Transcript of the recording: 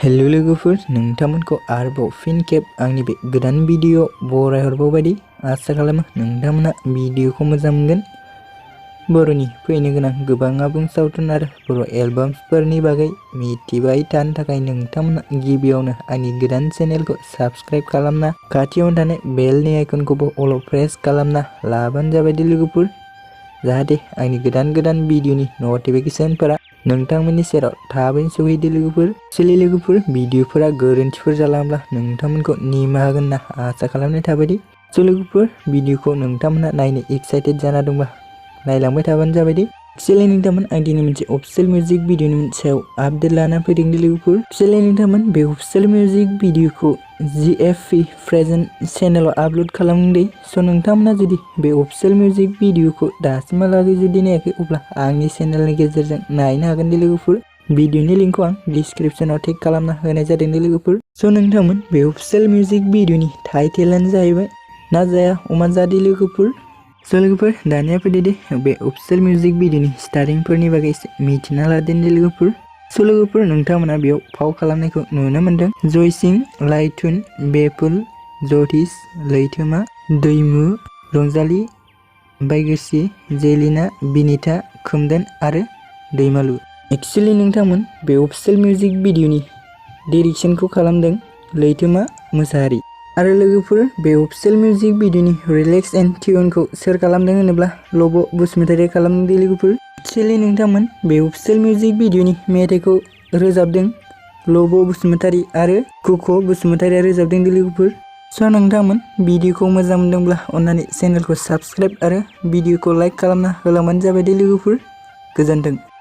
Hello लोगोफोर, नोंथांमोनखौ आरोबाव फिन खेब आंनि बे गोदान भिडिअ बरायहरबावबायदि आसा खालामो नोंथांमोना भिडिअखौ मोजां मोनगोन। बर'नि फैनो गोनां गोबां आबुं सावथुन आरो बर' एलबामफोरनि बागै मिथिबाय थानो थाखाय नोंथांमोना गिबियावनो आंनि गोदान चेनेलखौ साबस्क्राइब खालामना खाथियावनो थानाय बेलनि आइकनखौबो अल प्रेस खालामना लाबानो जाबाय लोगोफोर, जाहाथे आंनि गोदान भिडिअनि नटिफिकेशनफोरा नोंथांमोननि सेराव थाबैनो सौहैदो लोगोफोर। भिडिअफोरा गोरोन्थिफोर जालांब्ला नोंथांमोनखौ निमाहा होगोन होनना आसा खालामनाय थाबायदि। लोगोफोर, भिडिअखौ नोंथांमोना नायनो एक्साइटेड जाना दंबा नायलांबाय थाबानो जाबायदि। एक्चुअली नोंथांमोन, आं दिनै मोनसे अफिशियेल मिउजिक भिडिअनि सायाव आपडेट लाना फैदों लोगोफोर। एक्चुअली नोंथांमोन, बे अफिशियेल मिउजिक भिडिअखौ GFP प्रेजेन्ट चेनेलाव आपल'ड खालामदों। नोंथांमोना जुदि बे अफिशियेल मिउजिक भिडिअखौ दासिमहालागै जुदि नायाखै, अब्ला आंनि चेनेलनि गेजेरजों नायनो हागोन लोगोफोर। भिडिअनि लिंकखौ आं डिस्क्रिप्शनाव टेग खालामना होनाय जादों लोगोफोर। नोंथांमोन, बे अफिशियेल मिउजिक भिडिअनि टाइटेलानो जाहैबाय ना जाया अमा जा लोगोफोर। लोगोफोर, दानिया फैदो दे बे अफिशियेल मिउजिक भिडिअनि स्टारिंफोरनि बागै एसे मिथिना लादों लोगोफोर। लोगोफोर, नोंथांमोना बेयाव फाव खालामनायखौ नुनो मोनदों। जयसिं, लाइथुन, बेपुल, जथिस, लैथोमा, दैमु, रंजाली, बायगोसि, जेलिना, बिनिता, खोमदोन आरो दैमालु। एक्चुअली नोंथांमोन, बे अफिशियेल मिउजिक भिडिअनि डिरेक्शनखौ खालामदों लैथोमा मोसाहारि। आरो लोगोफोर, बे अफिशियेल मिउजिक भिडिअनि रिलेक्स एन्ड टिउनखौ सोर खालामदों होनोब्ला लब' बसुमतारिया खालामदों लोगोफोर। एक्चुअली नोंथांमोन, बे अफिशियेल मिउजिक भिडिअनि मेथाइखौ रोजाबदों लब' बसुमतारि आरो कुक' बसुमतारिया रोजाबदों लोगोफोर। नोंथांमोन, भिडिअखौ मोजां मोनदोंब्ला अन्नानै चेनेलखौ साबस्क्राइब आरो भिडिअखौ लाइक खालामना होलांबानो जाबाय लोगोफोर। गोजोन्थों।